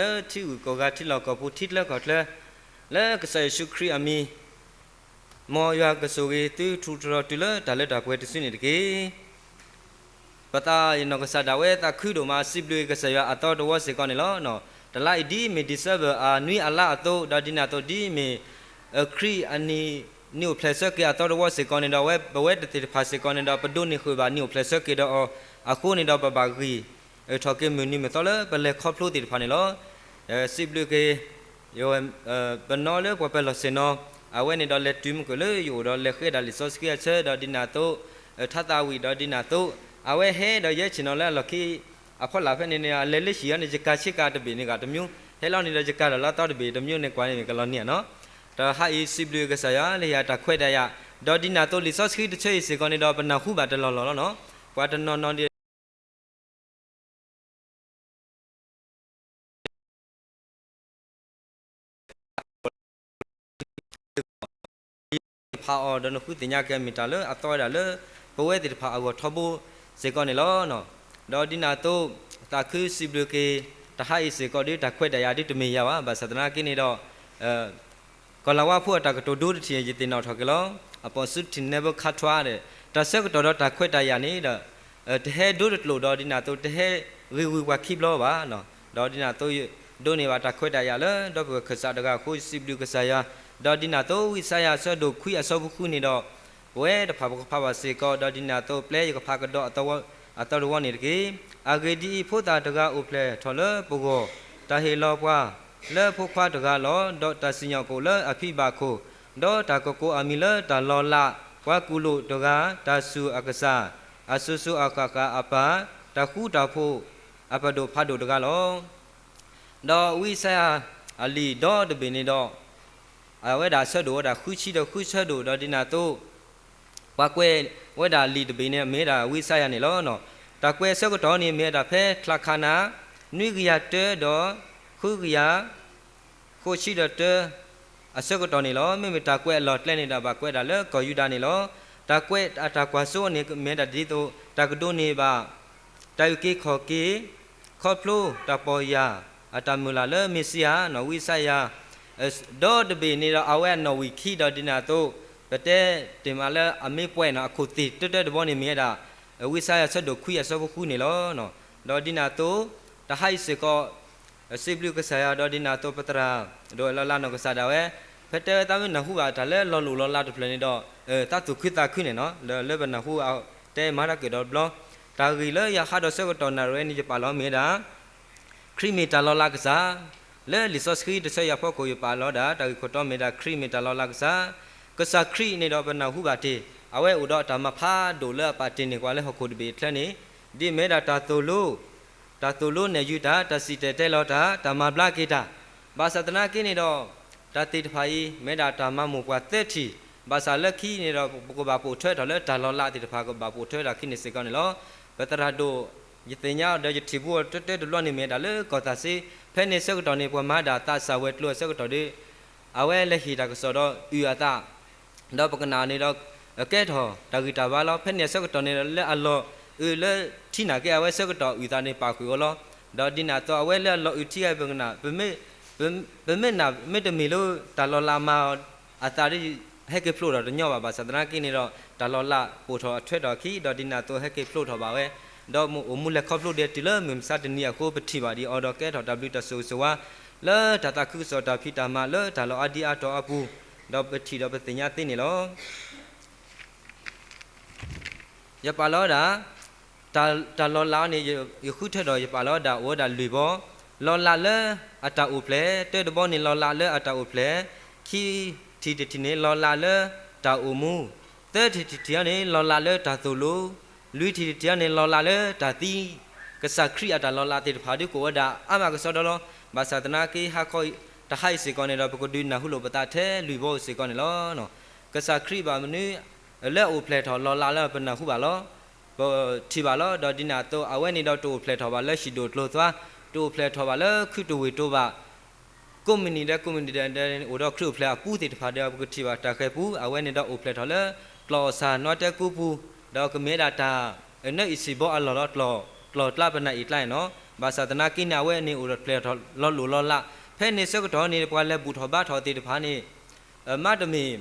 လၢထံဂုၤကီၢ်ဂၤ ထံလီၢ်ကီၢ်ပူၤ ထံချၢကီၢ်ချၢ, လၢကစၢ်ယ့ၣ်ၡူးခရံာ်အမံၤ, မ်ယွၤကဆိၣ်ဂ့ၤသုထူးထီၣ်တုၤလၢတၢ်လၢတၢ်ပှဲၤတစုန့ၣ်တက့ၢ်. ပသးအံၤနီၢ်ကစၢ်ဒၣ်ဝဲသးခုဒိၣ်မး စံးဘျုးကစၢ်ယွၤအသီတဝီစ့ၢ်ကီးန့ၣ်လီၤ. တလါအံၤဒ်မ့ၢ် December အနွံအလါအသိး, ဒီးဒ်န့ၣ်အသိးဒ်မ့ၢ် ခရံာ်အနံၤ နံၣ်အိၣ်ဖျဲၣ်ဆၢက့ၤအသီတဝီစ့ၢ်ကီးန့ၣ်ဒီး ဝဲပဝဲတသ့ၣ်တဖၣ်စ့ၢ်ကီးန့ၣ်ဒီး ပဒိးန့ၢ်ဃုာ်ဘၣ်နံၣ်အိၣ်ဖျဲၣ်ဆၢက့ၤဒီးအီၤအဃိန့ၣ်ဒီး ပဘၣ်ဂံၢ် ထီၣ်က့ၤမုၢ်နံၤမုၢ်သီလၢပလဲၤခီဖျိသ့ၣ်တဖၣ်န့ၣ်လီၤ. စံးဘျုးက့ၤ ပနီၢ်လၢပှၤပၢၤလီၢ်ဆ့ၣ်နီၤ, အဝဲန့ၣ်ဒီးလဲၤတုၤမုၢ်ကၢၢ်လၢယအိၣ်ဒီးလဲၤဃ့ဒၣ်လံာ်စီဆှံအဆၢ ဒီးဒ်န့ၣ်အသိး ထါသးဝံၣ် ဒီးဒ်န့ၣ်အသိး အဝဲဟဲဒီးယဲဆ့ၣ်နီၤလၢအလီၢ်ခံ အဖီလာ်ဖဲန့ၣ်န့ၣ် အလဲၤလၢဟံၣ်အီၤန့ၣ် ယကၤဆ့ကၤတဘ့ၣ်န့ၣ်ဂ့ၤတမံၤ, ဟဲလီၤန့ၣ်ဒီးယကၤဒီးလၢအသီတဘ့ၣ်တမံၤန့ၣ် ကွၢ်န့ၣ်ကလီၤနံၤဧါနီၤ. တဟါအံၤစံးဘျုးကစၢ်ယွၤ လၢယတၢ်ခွဲးတၢ်ယာ်, ဒီးဒ်န့ၣ်အသိးလံာ်စီဆှံတဆၢအံၤစ့ၢ်ကီးန့ၣ်ဒီး ပနၢ်ဟူဘၣ်တလီၢ်လီၢ်လီၤနီၤ. ပှၤတနီၤနီၤဒ် ဖးအီၤဒီးနဃုသ့ၣ်ညါက့ၤ မ့ၢ်တၢ်လၢအသီဝဲဒၣ်လၢ ပဝဲသ့ၣ်တဖၣ်အဂီၢ်ထီဘိစ့ၢ်ကီးန့ၣ်လီၤ. ဒီးဒ်န့ၣ်အသိး သးခုစံးဘျုးက့ၤ တဟါအံၤစ့ၢ်ကီးဒီး တၢ်ခွဲးတၢ်ယာ်ဒ်တမ့ၢ်ယၤဘၣ်, ဘၣ်ဆၣ်သနာ်က့န့ၣ်ဒီး ကီၢ်လၤဝါဖိအတၢ်ကတိၤဒိတထံၣ် ယသ့ၣ်နီၣ်ထီၣ်က့ၤလီၤ. အပိာ်စုထံၣ် နဲဘူခါထွါဒီး တၢ်ဆၢကတီၢ်ဒီးတၢ်ခွဲးတၢ်ယာ်န့ၣ်ဒီး တဟဲဒိတကျိာ်ဒီးဒ်န့ၣ်အသိး တဟဲဂ့ၤဝံၤပှၤခံဘျီဘၣ်. ဒီးဒ်န့ၣ်အသိး ဒိးန့ၢ်ဘၣ်တၢ်ခွဲးတၢ်ယာ်လၢ ဒီပုၢ်ဝဲၢ်ခၢၣ်စးတဂၤအဃိ စံးဘျုးကစၢ်ယွၤ, ဒီးဒ်န့ၣ်အသိး ဝံယၡါယၤအဆၢဒိၣ်ခွံအဆၢဖိဃုန့ၣ်ဒီး ပဝဲတဖၣ်ပကဖးဘၣ်စ့ၢ်ကီး, ဒီးဒ်န့ၣ်အသိး ပျဲယကဖးကဒီးအသီတဝီန့ၣ်တက့ၢ်. အဂ့ၢ်ဒ်အံၤ, ဖိသၣ်တဂၤအိၣ်ဖျဲၣ်ထီၣ်လၢပဂီၢ်, တၢ်ဟ့ၣ်လီၤပှၤလၢဖိခွါတဂၤလီၤ. ဒီးတၢ်စံၣ်ညီၣ်ကွီၢ်လၢအဖံဘၣ်ခိၣ်, ဒီးတၢ်ကကိးအမံၤလၢတၢ်လီၤလး, ပှၤကူၣ်လိာ်တဂၤ, တၢ်စူၢ်အကစၢ်, အစိၤစိၤအဃၣ်ဃၣ်အပၢ်, တၢ်ဃူတၢ်ဖိးအပဒိၣ်ဖးဒိၣ်တဂၤလီၤ. ဒီးဝံယၡါယၤအလံာ်ဒီတဘ့ၣ်န့ၣ်ဒီး အဝဲဒၣ်ဆၢဒိၣ်ဝဲဒၣ်ဃုဆံဒီးဃုဆၢဒိၣ်, ဒီးဒ်န့ၣ်အသိး ပှၤကွဲးဝဲဒၣ်လံာ်တဘ့ၣ်န့ၣ် မ့ၢ်ဝဲဒၣ်ဝံယၡါယၤန့ၣ်လီၤ. တၢ်ကွဲးအဆၢကတီၢ်န့ၣ် မ့ၢ်ဝဲဒၣ်ဖဲချါခါနၤ နွံကယၤတၢဒီး ဃုကယၤ ဃိးဆံဒီးတၢ အဆၢကတီၢ်န့ၣ်လီၤ. မ့မ့ၢ်တၢ်ကွဲးအလီၢ်ကျဲန့ၣ်ဒီး ဘၣ်ကွဲးဒၣ်လၢကီၢ်ယူဒၤန့ၣ်လီၤ. တၢ်ကွဲးအတၢ်ကွၢ်စိန့ၣ် မ့ၢ်ဝဲဒၣ်ဒ်သိး တၢ်ကဒိးန့ၢ်ဘၣ် တၢ်အုၣ်က့ၤခီၣ်က့ၤ ခီဖျိတၢ်ပီၢ်ယၢ်အတၢ်မုၢ်လၢ်လၢမ့ၣ်ၡံအၤနီၤ ဝံယၡါယၤ ဒီတဘ့ၣ်န့ၣ်ဒီး အဝဲအနီၣ်ဝံာ်ခံဒီးဒ်န့ၣ်အသိး ပတဲတ့ၢ်မးလၢအမ့ၢ်ပှဲၤနီၤ အခိၣ်သ့ၣ်တၢတၢတဘီန့ၣ်မ့ၢ်ဝဲဒၣ် ဝံယၡါယၤဆၢဒိၣ်ခွံအဆၢဖိဃုန့ၣ်လီၤ. ဒီးဒ်န့ၣ်အသိး တဟါအံၤစ့ၢ်ကီး စံးဘျုးကစၢ်ယွၤ ဒီးဒ်န့ၣ်အသိး ပသရၣ်ဒိၣ်လီၤလးနီၢ်ကစၢ်ဒၣ်ဝဲ ဖဲတဲဝဲသးမ့ၢ်နၢ်ဟူဘၣ်တၢ်လၢလီၤလိၢ်လီၤလးတဖျၢၣ်န့ၣ်ဒီး သးသူၣ်ခုသးခုန့ၣ်နီၤ လၢပနၢ်ဟူအတဲမၤတၢ်ကၢၣ်ဒီးတဘျီ တၢ်ဂ့ၢ်လၢယဟးဒီးဆၢကတီၢ်နၣ်ရံၣ်ဝဲန့ၣ် ယပာ်လီၤမ့ၢ်ဝဲဒၣ် ခရံာ်မ့ၢ်တၢ်လီၤလးကစၢ်, လၢလံာ်စီဆှံတဆၢအံၤအဖီခိၣ် ယပာ်လီၤဒၣ် တၢ်ဂ့ၢ်ခိၣ်တီမ့ၢ်ဒၣ် ခရံာ်မ့ၢ်တၢ်လီၤလးကစၢ်, ကစၢ်ခရံာ်န့ၣ်ဒီးပနၢ်ဟူဘၣ်တ့ၢ် အဝဲအိၣ်ဒီးတၢ်မၤဖးဒိၣ်လၢအပာ်တ့ၢ်န့ၢ်ပှၤလၢဟီၣ်ခိၣ်တဘ့ၣ်အချၢန့ၣ်, ဒ်မ့ၢ်ဒၣ်တၢ်သိၣ်လိ တၢ်သိၣ်လိနဲၣ်ယုာ်တၢ်, တၢ်စံၣ်တဲၤတဲလီၤတၢ်, တၢ်မၤဘျါက့ၤတၢ်, ဘၣ်ဆၣ်သနာ်က့န့ၣ်ဒီး တၢ်သ့ၣ်တဖၣ်အံၤ မ့ၢ်ဒၣ်တၢ်မၤမိၢ်ပှၢ်သၢထံၣ်, ဘၣ်ဆၣ်လၢခံန့ၣ်ဒီး ပကဘၣ်ပိာ်ထွဲထီၣ်လၢတၢ်လီၤလးသ့ၣ်တဖၣ် ကဘၣ်ပိာ်ထွဲထီၣ်ခံန့ၣ်စ့ၢ်ကီးန့ၣ်လီၤ. ပသရၣ်ဒိၣ် ယသ့ၣ်ညါဒီးယထံၣ်ဘူးအီၤတၢတၢတဘျီန့ၣ်မ့ၢ်ဒၣ်လၢကီၢ်သးစ့, ဖဲန့ၣ်ဆၢကတီၢ်န့ၣ် ပှၤမၤဒၣ်သးစၢ်ဝဲၤကျိၤအဆၢကတီၢ်ဒီး အဝဲလဲၤဟ့ၣ်တၢ်ကစီၣ်ဒီးအုၣ်အသး ဒီးပကနၣ်န့ၣ်ဒီး ကဲထီၣ်တၢ်ဂံၢ်တၢ်ဘါလီၤ. ဖဲန့ၣ်အဆၢကတီၢ်န့ၣ်ဒီး လၢအလီၢ်အုးလၢထံနာ်က့ အဝဲဆၢကတီၢ်အုၣ်သးန့ၣ် ပာ်ဃုာ်အီၤလီၤ. ဒီးဒ်န့ၣ်အသိး အဝဲလၢအလီၢ်အုးထံဂၤပကနၣ် ပမ့ၢ်နာ် မ့တမ့ၢ်လၢတၢ်လီၤလးမၤအီၤအသးဒီး ဟဲက့ၤဖျိးထီၣ်တညီဘၣ်. ဘၣ်ဆၣ်သနာ်က့န့ၣ်ဒီး တၢ်လီၤလးပိာ်ထီၣ်အထွဲထီၣ်အခံ ဒီးဒ်န့ၣ်အသိးဟဲက့ၤဖျိးထီၣ်ဘၣ်ဝဲ, ဒီးအိၣ်မူလဲၤခီဖျိဒဲးတုၤလၢမုၢ်မဆါတနံၤအဃိ ပထံၣ်ဘၣ်ဒံးအီၤဒီးကဲထီၣ်တၢ်ဘျုးတၢ်ဆိၣ်ဂ့ၤဆိၣ်ဝါ လၢတၢ်သးခုကစီၣ်တၢ်ဖံးတၢ်မၤလၢတၢ်လီၢ်အါဒံအါတီၤအပူၤ, ဒီးပထံၣ်ဒီးပသ့ၣ်ညါသ့န့ၣ်လီၤ. ယပာ်လီၤဝဲဒၣ် တၢ်လီၤလးန့ၣ် ယဃုထၢဒီးယပာ်လီၤဝဲဒၣ်အိၣ်ဝဲဒၣ်လွံၢ်ဘီ, လီၤလးလၢအတၢ်အိၣ်ဖျဲၣ်, တၢတဘီန့ၣ် လီၤလးလၢအတၢ်အိၣ်ဖျဲၣ်, ခံထံၣ်တထံၣ်န့ၣ် လီၤလးလၢတၢ်အိၣ်မူ, သၢထံၣ်တထံၣ်န့ၣ် လီၤလးလၢတၢ်သိၣ်လိ, လွံၢ်ထံၣ်တထံၣ်န့ၣ် လီၤလးလၢတၢ်သံ ကစၢ်ခရံာ်အတၢ်လီၤလးသ့ၣ်တဖၣ်ဒုးကအိၣ်ဝဲဒၣ်အါမးကစီဒီလီၤ. ဘၣ်ဆၣ်သနာ်က့ ဟါခီတဟါအံၤစ့ၢ်ကီးန့ၣ်ဒီး ပကဒုးနၢ်ဟူလိာ်ပသးထဲလွံၢ်ဘီစ့ၢ်ကီးန့ၣ်လီၤ. ကစၢ်ခရံာ်ဘၣ်မနုၤလၢအအိၣ်ဖျဲၣ်ထီၣ်လီၤလးလၢပနၢ်ဟူဘၣ်လီၤ. ပထံၣ်ဘၣ်လီၤ. ဒီးဒ်န့ၣ်အသိး အဝဲန့ၣ်ဒီးတအိၣ်ဖျဲၣ်ထီၣ်ဘၣ်လၢဟံၣ်ဒိၣ်ကျိၤသွါ, တအိၣ်ဖျဲၣ်ထီၣ်ဘၣ်လၢခုတဝ့ၢ်တိဘၣ် ကိးမုၢ်နံၤဒဲး ကိးမုၢ်နံၤဒဲး အိၣ်ဒီးခရံာ်အိၣ်ဖျဲၣ်အပူၤသ့ၣ်တဖၣ်ဒီး ပကထံၣ်ဘၣ်တၢ်ဃဲၤပူၤ အဝဲန့ၣ်ဒီးအိၣ်ဖျဲၣ်ထီၣ်လၢ ကျီၢ်အီၣ်ဆၣ်နီတဲကူပူၤ, ဒီးကမ့ၢ်ဝဲဒၣ်တၢ် နၢအံၣ်စံၣ်ဘီအလီၢ်လီၤ. ကျီၢ် ကျီၢ်ကျါပနၢ်အံၣ်ကျါန့ၣ်လီၤ. ဘၣ်ဆၣ်သနာ်က့န့ၣ် အဝဲန့ၣ်အိၣ်ဖျဲၣ်ထီၣ်လီၤလိၢ်လီၤလး, ဖဲန့ၣ်ဆၢကတီၢ်န့ၣ် ပှၤလဲၤဘူၣ်ထီၣ်ဘါထီၣ်သ့ၣ်တဖၣ်န့ၣ် မ့တမ့ၢ်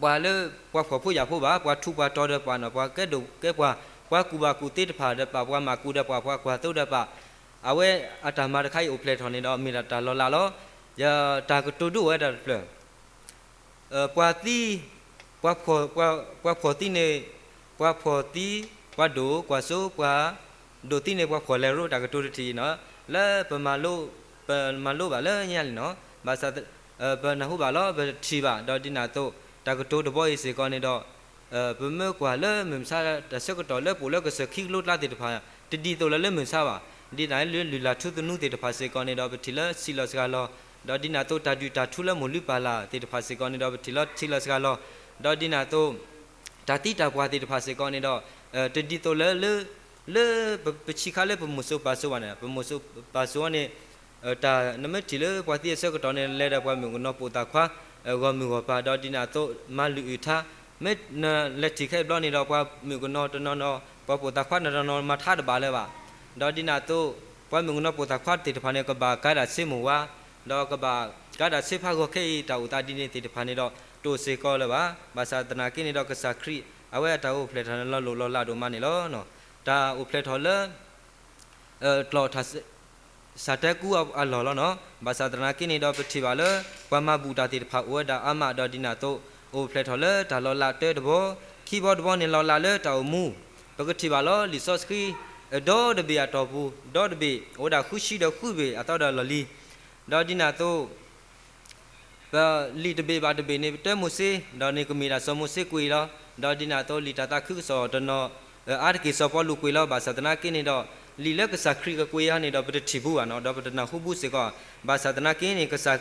ပှၤလၢ ပှၤဖှီၣ်ဖိယာ်ဖိဘၣ်, ပှၤထူးပှၤတီၤဒီးပှၤနီၢ် ပှၤကဲဒိၣ်ကဲပှၢ်, ပှၤကူၣ်ဘၣ်ကူၣ်သ့တဖၣ်ဒီးပှၤ, ပှၤမၤကူဒီးပှၤ, ပှၤကွၢ်သိဒီးပှၤ, အဝဲအတၢ်မၤတခါအံၤအိၣ်ဖျဲၣ်ထီၣ်န့ၣ်ဒီး မ့ၢ်ဒၣ်တၢ်လီၤလးလီၤ. ယတၢ်ကတိၤဒိၣ်ဝဲဒၣ်တဖျၢၣ် ပှၤသံ, ပှၤဖှီၣ်, ပှၤဖှီၣ်သံန့ၣ် ပှၤဖှီၣ်သံ, ပှၤဒိၣ်ကွၢ်စိ, ပှၤဒိၣ်သံန့ၣ် ပှၤဖှီၣ်လဲၤရိတၢ်ကတိၤတထံၣ်နီၤ, လၢပမၤလိ, ပမၤလိဘၣ်လၢညါန့ၣ်နီၤ, ဘၣ်ဆၣ် ပနၢ်ဟူဘၣ်လီၤ, ပထံၣ်ဘၣ်, ဒီးဒ်န့ၣ်အသိး တၢ်ကတိၤတဘီအံၤစ့ၢ်ကီးန့ၣ်ဒီး ပမ့ၢ်ကွၢ်လၢမုၢ်မဆါတၢ်ဆၢကတီၢ်လၢပအိၣ်လၢကစၢၢ်ခံကလိကျါသ့ၣ်တဖၣ် တဒ်သိးလၢလၢမုၢ်မဆါဘၣ်. ဒ်န့ၣ်လၢလုၢ်လၢ်ထူသနူသ့ၣ်တဖၣ်စ့ၢ်ကီးန့ၣ်ဒီး ပထံၣ်လၢဆံးလီၤစှၤလီၤ, ဒီးဒ်န့ၣ်အသိးတၢ်ဒုၣ်တၢ်ထူလၢမိၢ်လုၢ်ပၢ်လၢ်သ့ၣ်တဖၣ်စ့ၢ်ကီးန့ၣ်ဒီး ပထံၣ်လၢဆံးလီၤစှၤလီၤ, ဒီးဒ်န့ၣ်အသိး တၢ်သံတၢ်ပှၢ်သ့ၣ်တဖၣ်စ့ၢ်ကီးန့ၣ်ဒီး တဒ်သိးလၢ လၢ လၢပ ပဆံးခါလၢပမိၢ်စိပၢ်စိဘၣ်န့ၣ်, ပမိၢ်စိပၢ်စိန့ၣ် တၢ်နမ့ၢ်ထံၣ်လၢပှၤသံအဆၢကတီၢ်န့ၣ် လဲၤဒီးပှၤမုၣ်ကနီၤပိာ်သၣ်ခွါ ဂီၢ်မုၢ်ဂီၢ်ပၤ ဒီးဒ်န့ၣ်အသိး မၤလုၢ်အုၣ်ထါ, မ့ၢ်နလဲၤထံၣ်ခဲအံၤဘျီန့ၣ်ဒီး ပှၤမုၣ်ကနီၤတနီၤနီၤ ပှၤပိာ်သၣ်ခွါတနီၤနီၤ မၤထါတဘၣ်လၢၤဘၣ်. ဒီးဒ်န့ၣ်အသိး ပှၤမုၣ်ကနီၤပိာ်သၣ်ခွါသ့ၣ်တဖၣ်န့ၣ် ကဘၣ်ကၤဒၣ်ဆ့မိၢ်ဝါ, ဒီးကဘၣ်ကၤဒၣ်ဆ့ဖးဂီၤခဲအံၤ တၢ်အိၣ်သးဒ်န့ၣ်သ့ၣ်တဖၣ်န့ၣ်ဒီး တအိၣ်စ့ၢ်ကီးလၢၤဘၣ်. ဘၣ်ဆၣ်သနာ်က့န့ၣ်ဒီး ကစၢ်ခရံာ် အဝဲအတၢ်အိၣ်ဖျဲၣ်ထီၣ်န့ၣ် လီၤလိၢ်လီၤလးဒိၣ်မးန့ၣ်လီၤ. တၢ်အိၣ်ဖျဲၣ်ထီၣ်လၢ ကျီၢ် စၤတဲကူအလီၢ်လီၤနီၤ. ဘၣ်ဆၣ်သနာ်က့န့ၣ်ဒီး ပထံၣ်ဘၣ်လၢ ပှၤမၤဘူၣ်တၢ်သ့ၣ်တဖၣ်အိၣ်ဝဲဒၣ်အါမး ဒီးဒ်န့ၣ်အသိး အိၣ်ဖျဲၣ်ထီၣ်လၢတၢ်လီၤလးတၢတဘီ, ခံဘီတဘီန့ၣ် လီၤလးလၢတၢ်အိၣ်မူ, ပကထံၣ်ဘၣ်လီၤ လံာ်စီဆှံ ဒီတဘ့ၣ်အတီၢ်ပူၤ ဒီတဘ့ၣ် အိၣ်ဝဲဒၣ်ဃုဆံဒီးဃုဘ့ၣ်အသီဒီးလီၢ်လံၤ, ဒီးဒ်န့ၣ်အသိး ပလံာ်တဘ့ၣ်ဘၣ်တဘ့ၣ်န့ၣ် ပတၢမိၤၡ့, ဒီးန့ၣ်ကမ့ၢ်ဒၣ်စီၤမိၤၡ့ကွံာ်လီၤ. ဒီးဒ်န့ၣ်အသိး လံာ်တၢ်သးခုကစီၣ်တနီၤ အါတက့ၢ်စီၤပီလူးကွံာ်လီၤ. ဘၣ်ဆၣ်သနာ်က့န့ၣ်ဒီး လံာ်လၢကစၢ်ခရံာ်ကကွဲးအီၤန့ၣ်ဒီး ပတထံၣ်ဘူးဘၣ်နီၤ, ဒီးပတနၢ်ဟူဘူးစ့ၢ်ကီး. ဘၣ်ဆၣ်သနာ်က့န့ၣ် ကစၢ်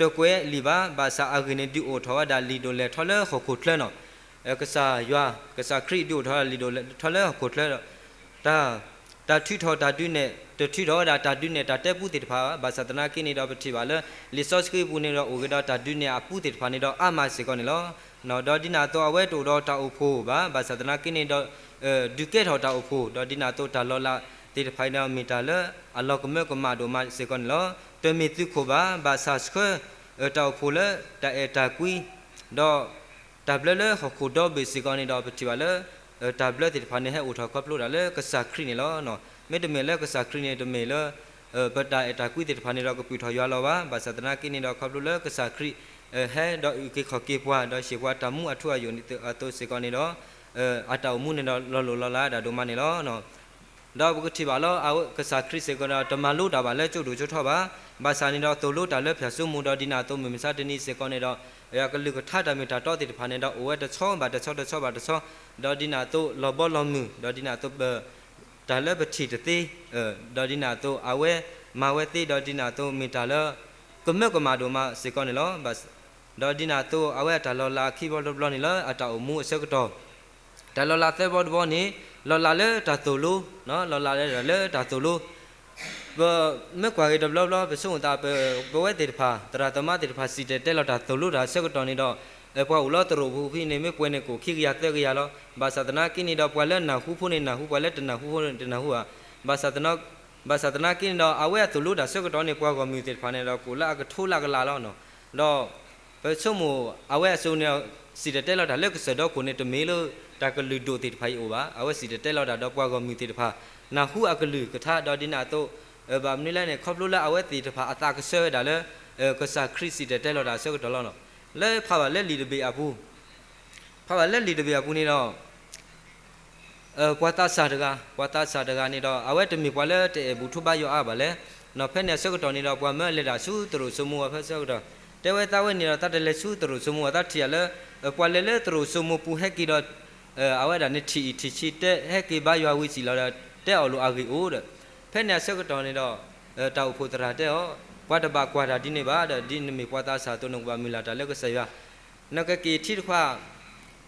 တကွဲးလံာ်ဘၣ်, ဘၣ်ဆၣ်အဂ့ၢ်န့ၣ် ဒုးအိၣ်ထီၣ်ဝဲဒၣ်လံာ်ဒိၣ်လဲၢ်ထီလၢဟီၣ်ခိၣ်ချၢနီၤ. ကစၢ်ယွၤ, ကစၢ်ခရံာ်ဒုးအိၣ်ထီၣ်ဝဲဒၣ်လံာ်ဒိၣ်လဲၢ်ထီလၢဟီၣ်ခိၣ်ချၢဒီး တၢ်ထုးထီၣ်တၢ်ဒုးနဲၣ် တထုးထီၣ်ဝဲဒၣ်တၢ်ဒုးနဲၣ်တၢ်တဲပူသ့ၣ်တဖၣ်ဘၣ်. ဘၣ်ဆၣ်သနာ်က့န့ၣ်ဒီး ပထံၣ်ဘၣ်လၢ လံာ်စီဆှံပူၤန့ၣ်ဒီး အိၣ်က့ၤဒီးတၢ်ဒုးနဲၣ်အပူသ့ၣ်တဖၣ်န့ၣ်ဒီး အါမးစ့ၢ်ကီးန့ၣ်လီၤ. ဒီးဒ်န့ၣ်အသိး အဝဲတအိၣ်ဒီးတၢ်အိၣ်ဖှိၣ်ဘၣ်. ဘၣ်ဆၣ်သနာ်က့န့ၣ်ဒီး ဒုးကဲထီၣ်တၢ်အိၣ်ဖှိၣ်, ဒီးဒ်န့ၣ်အသိး တၢ်လီၤလးသ့ၣ်တဖၣ်န့ၣ်ဒီး မ့ၢ်တၢ်လၢအလီၤကမၢကမၣ်ဒိၣ်မးစ့ၢ်ကီးန့ၣ်လီၤ. တမ့ၢ်သုးခိၣ်ဘၣ်, ဘၣ်ဆၣ်ဆှၢ တၢ်အိၣ်ဖှိၣ်လၢတၢ်အဲၣ်တၢ်ကွံ ဒီး တၢ်ဘျၢလၢဟီၣ်ခိၣ်ဒီဘ့ၣ်စ့ၢ်ကီးန့ၣ်ဒီး ပထံၣ်ဘၣ်လၢ တၢ်ဘျၢသ့ၣ်တဖၣ်န့ၣ် ဟဲအိၣ်ထီၣ်ခီဖျိဒၣ်လၢကစၢ်ခရံာ်န့ၣ်လီၤ. မ့တမ့ၢ်လၢကစၢ်ခရံာ်န့ၣ် တမ့ၢ်လၢ ပတၢ်အဲၣ်တၢ်ကွံသ့ၣ်တဖၣ်န့ၣ်ဒီး ကပုာ်ထီၣ်ယွၤလီၤဘၣ်. ဘၣ်ဆၣ်သနာ်က့န့ၣ်ဒီး ခီဖျိလၢကစၢ်ခရံာ် ဟဲဒီးအုၣ်က့ၤခီၣ်က့ၤပှၤ ဒီးဟ့ၣ်ပှၤတၢ်မူအထူအယိာ်အသိးစ့ၢ်ကီးန့ၣ်ဒီး အတၢ်အိၣ်မူန့ၣ်ဒီး လီၤလိၢ်လီၤလးဒၣ်ဒိၣ်မးန့ၣ်လီၤ. ဒီးပကထံၣ်ဘၣ်လီၤ ကစၢ်ခရံာ်စ့ၢ်ကီးဒီး တမၤလိတၢ်ဘၣ်လၢကၠိဒိၣ်ကၠိထီဘၣ်. ဘၣ်ဆၣ်န့ၣ်ဒီး သိၣ်လိတၢ်လၢဖၠၣ်စိမိၤ ဒီးဒ်န့ၣ်အသိး မုၢ်မဆါတနံၤစ့ၢ်ကီးန့ၣ်ဒီး အကလုၢ်ကထါတၢ်မ့ၢ်တၢ်တီသ့ၣ်တဖၣ်န့ၣ်ဒီး အိၣ်ဝဲတဆီဘၣ်တဆီတဆီဘၣ်တဆီ, ဒီးဒ်န့ၣ်အသိး လီၤဘီလီၤမုၢ်, ဒီးဒ်န့ၣ်အသိး တၢ်လၢပထံၣ်တသ့, ဒီးဒ်န့ၣ်အသိး အဝဲမၤဝဲသ့, ဒီးဒ်န့ၣ်အသိး မ့ၢ်တၢ်လၢ ကမၢကမၣ်ဒိၣ်မးစ့ၢ်ကီးန့ၣ်လီၤ. ဒီးဒ်န့ၣ်အသိး အဝဲအတၢ်လီၤလးခံဘီတဘျီန့ၣ်လၢအတၢ်အိၣ်မူအဆၢကတီၢ် တၢ်လီၤလးသၢဘီတဘီန့ၣ် လီၤလးလၢတၢ်သိၣ်လိ, လီၤလးလၢတၢ်သိၣ်လိ, ပမ့ၢ်ကွၢ်က့ၤတဘျီဘျီ ပဆိကမိၣ်သး ပဝဲသ့ၣ်တဖၣ် သရၣ်သမါသ့ၣ်တဖၣ် စံၣ်တဲၤတဲလီၤတၢ်သိၣ်လိတၢ်အဆၢကတီၢ်န့ၣ်ဒီး ပှၤအိၣ်လၢသရိာ်ပူၤဖဲန့ၣ် မ့ၢ်ပှဲၤန့ၣ်ကအိၣ်ခံကယၤသၢကယၤလီၤ. ဘၣ်ဆၣ်သနာ်က့န့ၣ်ဒီး ပှၤလၢနၢ်ဟူဖိန့ၣ်နၢ်ဟူ, ပှၤလၢတနၢ်ဟူဖိန့ၣ်တနၢ်ဟူဘၣ်. ဘၣ်ဆၣ်သနာ်က့န့ၣ်ဒီး အဝဲအသိၣ်လိတၢ်ဆၢကတီၢ်န့ၣ် ပှၤဂီၢ်မုၢ်သ့ၣ်တဖၣ်န့ၣ်ဒီး ကအိၣ်လၢအကထိလၢအကလးလီၤ. ဒီး ပဆိကမိၣ် အဝဲအစိၤန့ၣ် စံၣ်တဲၤတဲလီၤတၢ်လၢကစၢၢ်ဒီခိၣ်န့ၣ် တမ့ၢ်လၢတၢ်ကလုၢ်ဒိၣ်သ့ၣ်တဖၣ်အံၤအိၣ်ဘၣ်. အဝဲစံၣ်တဲၤတဲလီၤတၢ်ဒီးပှၤဂီၢ်မုၢ်သ့ၣ်တဖၣ် နၢ်ဟူအကလုၢ်ကထါ ဒီးဒ်န့ၣ်အသိး ဘၣ်မနုၤလဲၣ်န့ၣ် ခီဖျိလၢအဝဲသ့ၣ်တဖၣ်အသးကဆှၢဝဲဒၣ်လၢ ကစၢ်ခရံာ်စံၣ်တဲၤတဲလီၤတၢ်အဆၢကတီၢ်လီၤ. လၢဖးဘၣ်လၢလံာ်တဘ့ၣ်အပူၤ ဖးဘၣ်လၢလံာ်တဘ့ၣ်အပူၤန့ၣ်ဒီး ပှၤသးစၢ်တဂၤ, ပှၤသးစၢ်တဂၤန့ၣ်ဒီး အဝဲတမ့ၢ်ပှၤလၢတအဲၣ်ဘူၣ်ထီၣ်ဘါယွၤအါဘၣ်လဲၣ်. နီၢ်ဖဲန့ၣ်အဆၢကတီၢ်န့ၣ်ဒီး ပှၤမၢလဲၤဒၣ်ဆူသရိာ်စိမိၤအဖဲဆၢကတီၢ် တဲဝဲသးဝဲန့ၣ်ဒီး သးတလဲၤဆူသရိာ်စိမိၤ သးထံၣ်ယၤလၢ ပှၤလဲၤလၢသရိာ်စိမိၤပူၤဟဲက့ၤဒီး အဝဲဒၣ်နထံၣ်အံၤထံၣ်ဆံးတဲ ဟဲက့ၤဘါယွၤဝံၤစံၣ်လီၤဒီး တဲအီၤလိာ်အဂ့ၢ်အိၣ်ဒီး ဖဲန့ၣ်အဆၢကတီၢ်န့ၣ်ဒီး တၢ်အိၣ်ဖှိၣ်သရၣ်တဲအီၤ, ပှၤတဘၣ်ကွၢ်တၢ်ဒ်န့ၣ်ဘၣ်ဒီး ဒ်နမ့ၢ်ပှၤသးစၢ်အသိး နကဘၣ်မုၢ်လၢ်တၢ်လၢကစၢ်ယွၤ နကက့ၤထံတခွး,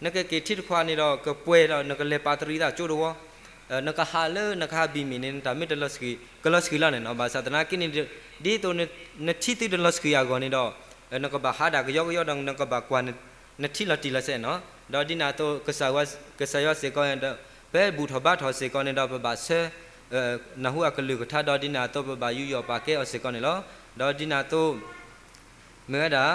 နကက့ၤထံတခွးန့ၣ်ဒီး ကပှဲၤဒီးနကလဲၤပာ်တရံးသးကၠိတဝီ, နကဟးလၢနကဟးဘံၣ်မ့ၢ်န့ၣ် နတၢ်မ့ၢ်တလီၤဆှံ, ကလီၤဆှံလီၤန့ၣ်နီၤ. ဘၣ်ဆၣ်သနာ်က့န့ၣ် ဒ်သိးနထံသုတလီၤဆှံအဂီၢ်န့ၣ်ဒီး နကဘၣ်ဟးဒၣ်ကယီကယီဒီး နကဘၣ်ကွၢ်နထံလီၤတံၢ်လီၤဆဲးနီၤ. ဒီးဒ်န့ၣ်အသိး ကစၢ်ယွၤစ့ၢ်ကီးဒီး ပဘူၣ်ထီၣ်ဘါထီၣ်စ့ၢ်ကီးန့ၣ်ဒီး ပဘၣ်ဆၢ နၢ်ဟူအကလုၢ်ကထါဒီးဒ်န့ၣ်အသိး ပဘၣ်ယူးယီၣ်ပာ်ကဲအီၤစ့ၢ်ကီးန့ၣ်လီၤ. ဒီးဒ်န့ၣ်အသိး မ့ၢ်ဝဲဒၣ်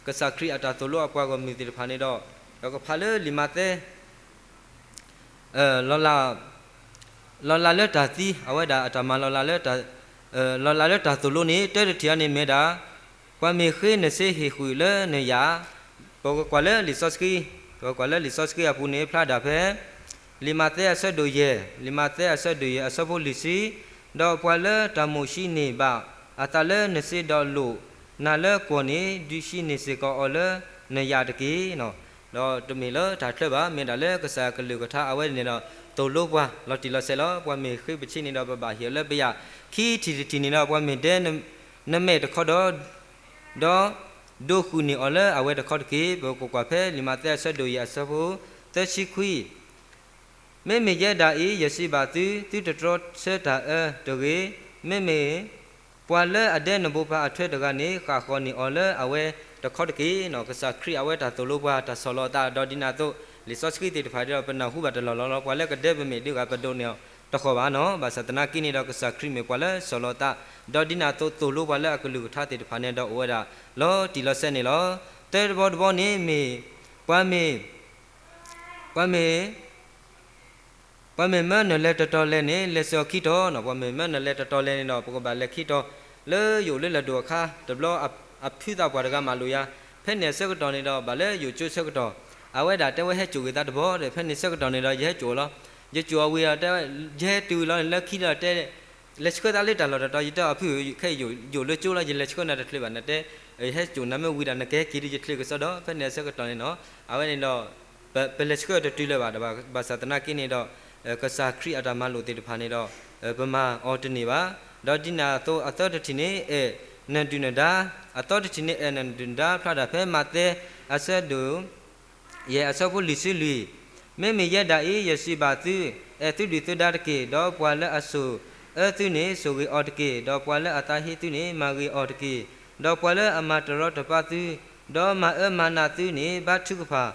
ကစၢ်ခရံာ်အတၢ်သိၣ်လိအပှၤဂီၢ်မုၢ်သ့ၣ်တဖၣ်န့ၣ်ဒီး, ဒီးကဖးလၢလံာ်မးသဲ လီၤလးလၢတၢ်သံ, အဝဲဒၣ်အတၢ်မၤလီၤလးလၢ လီၤလးလၢတၢ်သိၣ်လိန့ၣ် တၢတထံၣ်အံၤန့ၣ်မ့ၢ်ဝဲဒၣ် ပှၤမ့ၢ်ဃ့နစ့ဟ့ၣ်ဃုာ်လၢနယၣ်, ပကကွၢ်လၢလံာ်စီဆှံ, ပကကွၢ်လၢလံာ်စီဆှံအပူၤန့ၣ် ဖျါဒၣ်ဖဲ လံာ်မးသဲအဆၢဒိၣ်ယဲၢ်, လံာ်မးသဲအဆၢဒိၣ်ယဲၢ်အဆၢဖိလွံၢ်ဆံ, ဒီးပှၤလၢတၢ်မိၣ်ဆှံန့ၢ်ဘၣ်အသးလၢနစ့ဒီးလိာ်နၤလၢကွီၢ်န့ၣ် ဒုးဆှံန့ၢ်စ့ၢ်ကီးအီၤလၢနယၣ်တက့ၢ်. ဒီးတမ့ၢ်လၢတၢ်ချၢဘၣ်, မ့ၢ်ဒၣ်လၢကစၢ်အကလုၢ်ကထါအဝဲန့ၣ်ဒီး သိၣ်လိပှၤလီၤတံၢ်လီၤဆဲးလီၤ. ပှၤမ့ၢ်ဃ့ပဆ့န့ၣ်ဒီး ပဘၣ်ဟ့ၣ်အီၤလၢပယၣ်, ခံထံၣ်တထံၣ်န့ၣ်ဒီး ပှၤမ့ၢ်ဒဲနမဲာ်တခီဒီး ဒီးဒိးဃုာ်န့ၢ်အီၤလၢအဝဲတခီတက့ၢ်. ပကကွၢ်ဖဲလံာ်မးသဲအဆၢဒိၣ်ယဲၢ်အဆၢဖိသၢဆံခွံ, မ့မ့ၢ်ယဲဒၣ်အံၤ ယစံးဘၣ်သု, သုတတြီဆၢတၢ်အၢတဂ့ၤ, မ့မ့ၢ်ပှၤလၢအဒဲနဘိပၤအထွဲတဂၤန့ၣ် ဃၣ်ဃီၤန့ၢ်အီၤလၢအဝဲတခီတက့ၢ်. ကစၢ်ခရံာ်အဝဲတၢ်သိၣ်လိပှၤ တၢ်ဆီၣ်လီၤအသး ဒီးဒ်န့ၣ်အသိး လံာ်စီဆှံသ့ၣ်တဖၣ်ဒီး ပနၢ်ဟူဘၣ်တလီၢ်လီၢ်လီၤ. ပှၤလၢကဒဲပမ့ၢ်ဒုးဂၤ ပဒိးန့ၢ်အီၤတဃီၤဘၣ်နီၤ. ဘၣ်ဆၣ်သနာ်က့န့ၣ်ဒီး ကစၢ်ခရံာ်မ့ၢ်ပှၤလၢဆီၣ်လီၤအသး, ဒီးဒ်န့ၣ်အသိး သိၣ်လိပှၤလၢအကလုၢ်ကထါသ့ၣ်တဖၣ်န့ၣ်ဒီး အိၣ်ဝဲဒၣ်လီၤတံၢ်လီၤဆဲးန့ၣ်လီၤ. သၢတဘီတဘီန့ၣ်မ့ၢ် ပှၤမ့ၢ် ပှၤမ့ၢ် ပှၤမ့ၢ်မၢနလဲၤတတီၤလဲၣ်န့ၣ် လဲၤစၢၤအီၤခံတီၤနီၤ. ပှၤမ့ၢ်မၢနလဲၤတတီၤလဲၣ်န့ၣ်ဒီး ပကဘၣ်လဲၤခံတီၤ လၢယအိၣ်လၢလၢၢ်ဒိၣ်အခါ, တဘျီအဖုသးပှၢ်တဂၤမၤလိာ်ယၤ, ဖဲန့ၣ်အဆၢကတီၢ်န့ၣ်ဒီး ဘၣ်လၢယအိၣ်ကၠိဆၢကတီၢ်, အဝဲဒၣ်တဲဝဲဟဲစိာ်က့ၤသးတဘီဒီး ဖဲန့ၣ်ဆၢကတီၢ်န့ၣ်ဒီး ယဟဲစိာ်အီၤလီၤ. ယစိာ်အီၤဝံၤဒီး တဲဝဲ ယဟဲတုၤလီၤန့ၣ် လၢခံဒီးတဲ လဲၤဆှၢသးလၢတၢ်လီၢ်တတီၤ, ယတဲအီၤဖုဧၢ, ခဲအံၤယအိၣ်လၢကၠိလီၤ, ယလဲၤဆှၢနၤတချုးဘၣ်, နတဲ ယဟဲစိာ်နၤမ့ၢ်ဝံၤဒီး နကဟဲက့ၤဒီး ယချုးကစီဒီး ဖဲန့ၣ်အဆၢကတီၢ်န့ၣ်နီၤ. အဝဲန့ၣ်ဒီး ပလဲၤဆှၢတတုၤလၢၤဘၣ်ဒီး ဘၣ်ဆၣ်သနာ်က့န့ၣ်ဒီး ကစၢ်ခရံာ်အတၢ်မၤလိာ်သ့ၣ်တဖၣ်န့ၣ်ဒီး ပမၤအီၤတန့ၢ်ဘၣ်. ဒီးဒ်န့ၣ်အသိး အသၢတထံၣ်န့ၣ် အဲၣ်နဒုၣ်နဒါ, အသီတထံၣ်န့ၣ် အဲၣ်နဒုၣ်နဒါ ဖျါဒၣ်ဖဲမးသဲအဆၢဒိၣ် ယဲၢ်အဆၢဖိလွံၢ်ဆံလွံၢ်, မ့မ့ၢ်ယဲဒၣ်အံၤ ယစံးဘၣ်သု, အဲၣ်သုဒုၣ်သုဒါတက့ၢ်. ဒီးပှၤလၢအဆိၣ်အၢသုန့ၣ် ဆိၣ်ဂ့ၤအီၤတက့ၢ်. ဒီးပှၤလၢအသးဟ့သုန့ၣ် မၤဂ့ၤအီၤတက့ၢ်. ဒီးပှၤလၢအမၤတရီတပါသု, ဒီးမၤအၢမၤနးသုန့ၣ် ဘါထုကဖၣ်,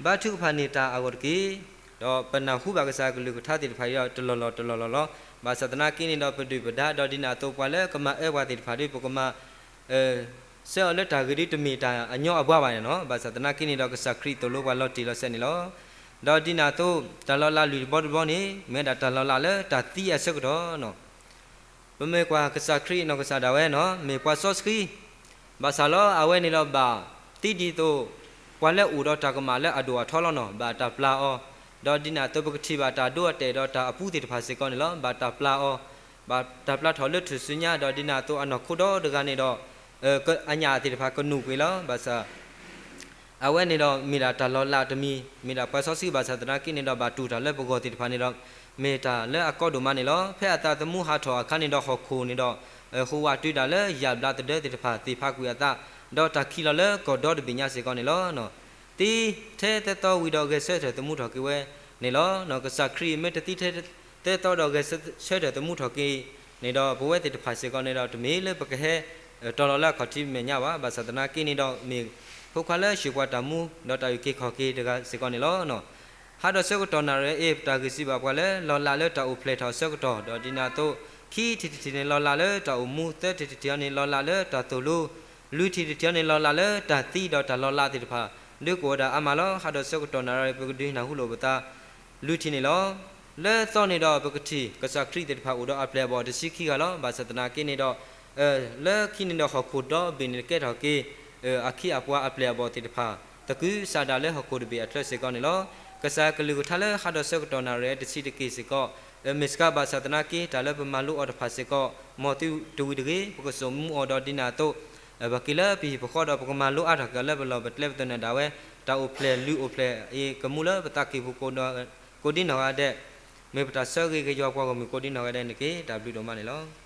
ဘါထုကဖၣ်န့ၢ်တၢ်အဂီၢ်တက့ၢ်. ဒီးပနၢ်ဟူဘၣ်ကစၢ်အကလုၢ်ကထါသ့ၣ်တဖၣ်ဒီးတလီၢ်လီၢ်တလီၢ်လီၢ်လီၤ. ဘၣ်ဆၣ်သနာ်က့န့ၣ်ဒီး ပဒုၣ်ပဒါ ဒီးဒ်န့ၣ်အသိး ပှၤလၢကမၤအၢပှၤသ့ၣ်တဖၣ်ဒီး ပကမၤ ဆှၢအီၤလၢတၢ်ဂ့ၤဒီး တမ့ၢ်တၢ်အညီအဘှါဘၣ်န့ၣ်နီၤ. ဘၣ်ဆၣ်သနာ်က့န့ၣ်ဒီး ကစၢ်ခရံာ်သိၣ်လိပှၤလီၤတံၢ်လီၤဆဲးန့ၣ်လီၤ. ဒီးဒ်န့ၣ်အသိး တၢ်လီၤလးလွံၢ်တဘီတဘီန့ၣ် မ့ၢ်ဝဲဒၣ်တၢ်လီၤလးလၢတၢ်သံအဆၢကတီၢ်နီၤ. ပမ့ၢ်ကွၢ်ကစၢ်ခရံာ်နီၢ်ကစၢ်ဒၣ်ဝဲနီၤ မ့ၢ်ပှၤစီဆှံ, ဘၣ်ဆၣ်လီၤ အဝဲန့ၣ်ဒီးဘၣ်သံဒ်သိး ပှၤလၢအအိၣ်ဒီးတၢ်ကမၣ်လၢအဒိၣ်အထီလီၤနီၤ ဘၣ်တၢ်ပျၢ်အီၤ, ဒီးဒ်န့ၣ်အသိး ပကထံၣ်ဘၣ်တၢ်ဒိအတဲာ်ဒီးတၢ်အပူသ့ၣ်တဖၣ်စ့ၢ်ကီးန့ၣ်လီၤ. ဘၣ်တၢ်ပျၢ်အီၤ, ဘၣ်တၢ်ပျၢ်ထီၣ်လၢထူၣ်စုညါ ဒီးဒ်န့ၣ်အသိး အနီၢ်ခိဒီတဂၤန့ၣ်ဒီး အညၣ်သ့ၣ်တဖၣ်ကနူာ်ကွံာ်လီၤ. ဘၣ်ဆၣ် အဝဲန့ၣ်ဒီးမ့ၢ်ဒၣ်တၢ်လီၤလးတမံၤ, မ့ၢ်ဒၣ်ပှၤစီဆှံ ဘၣ်ဆၣ်သနာ်က့န့ၣ်ဒီး ဘၣ်တူၢ်တၢ်လၢပဂီၢ်သ့ၣ်တဖၣ်န့ၣ်ဒီး မ့ၢ်တၢ်လၢအကီဒိၣ်မးန့ၣ်လီၤ. ဖဲအသးသမူဟးထီၣ်အခါန့ၣ်ဒီး ဟီၣ်ခိၣ်န့ၣ်ဒီး ဟူးဝးတုၤဒၣ်လၢယၣ်ဘျါသဒၢသ့ၣ်တဖၣ်သ့ၣ်ဖးကွံာ်အသး, ဒီးတၢ်ခံးလီၤလၢကီၢ်ဒီတဘ့ၣ်ညါစ့ၢ်ကီးန့ၣ်လီၤ. သံထဲသၢသီဝံၤဒီး ဂဲၤဆၢထၢၣ်သမူထီၣ်က့ၤဝဲန့ၣ်လီၤ. ကစၢ်ခရံာ်မ့ၢ်တသံထဲသၢသီဒီးဂဲၤဆၢထၢၣ်သမူထီၣ်က့ၤန့ၣ်ဒီး ပဝဲသ့ၣ်တဖၣ်စ့ၢ်ကီးန့ၣ်ဒီး တမ့ၢ်လၢပကဟဲ တီၤလီၤလၢအခီၣ်ထံးမဲာ်ညါဘၣ်. ဘၣ်ဆၣ်သနာ်က့န့ၣ်ဒီး မ့ၢ်ဖိခွါလၢဆှၢပှၤတၢ်မူ ဒီးတၢ်အုၣ်က့ၤခီၣ်က့ၤတဂၤစ့ၢ်ကီးန့ၣ်လီၤ. ဟးဒီးဆၢကတီၢ်နၣ်ရံၣ်အံၤ ပတၢ်ဂ့ၢ်စံးဘၣ်ပှၤလၢ လီၤလးလၢတၢ်အိၣ်ဖျဲၣ်ထီၣ်အဆၢကတီၢ်, ဒီးဒ်န့ၣ်အသိး ခံထံၣ်တထံၣ်န့ၣ် လီၤလးလၢတၢ်အိၣ်မူ, သၢထံၣ်တထံၣ်အံၤန့ၣ် လီၤလးလၢတၢ်သိၣ်လိ, လွံၢ်ထံၣ်တထံၣ်အံၤန့ၣ် လီၤလးလၢတၢ်သံဒီးတၢ်လီၤလးသ့ၣ်တဖၣ် ဒုးကအိၣ်ဝဲဒၣ်အါမးလီၤ. ဟးဒီးဆၢကတီၢ်နၣ်ရံၣ်အံၤ ပကဒုးနၢ်ဟူလိာ်ပသး လွံၢ်ထံၣ်န့ၣ်လီၤ. လၢသီန့ၣ်ဒီး ပကထံၣ်ကစၢ်ခရံာ်သ့ၣ်တဖၣ်အိၣ်ဒီးအပျဲၢ်အဘီၣ်တဆံခံဂၤလီၤ. ဘၣ်ဆၣ်သနာ်က့န့ၣ်ဒီး လၢခံန့ၣ်ဒီး ဟီၣ်ခိၣ်ဒီဘ့ၣ်န့ၣ် ကဲထီၣ်က့ၤ အခံအပှၤအပျဲၢ်အဘီၣ်သ့ၣ်တဖၣ် သကုၤဆးဒးလၢဟီၣ်ခိၣ်တဘ့ၣ်အချၢစ့ၢ်ကီးန့ၣ်လီၤ. ကစၢ်အကလုၢ်ကထါလၢဟးဒီးဆၢကတီၢ်နၣ်ရံၣ်အံၤတဆံးတက့ၢ်စ့ၢ်ကီး မ့ၢ်စှၤဘၣ်ဆၣ်သနာ်က့ တၢ်လၢပမၤလိအီၤတဖၣ်စ့ၢ်ကီး မ်သုတဝံၤတဂ့ၤ, ပကစိာ်မူအီၤဒီးဒ်န့ၣ်အသိး ပက့ၤလၢပဟံၣ်ပဃီဒီး ပကမၤလိအါထီၣ်က့ၤအီၤလၢပလီၢ်ပကျဲပသနၢၣ်ဒၣ်ဝဲ တၢ်အိၣ်ဖျဲၣ်လွံၢ်အိၣ်ဖျဲၣ်အံၤ ကမူလၢပသးကံၢ်ပူၤကိးဒံနီၢ်ဂၤဒဲး, မ့ၢ်ပတၢ်ဆၢဂ့ၤကယီၤပှၤဂီၢ်မုၢ်ကိးဒံနီၢ်ဂၤဒဲးန့ၣ်တက့ၢ်. တၢ်ဘျုးဒိၣ်မးန့ၣ်လီၤ.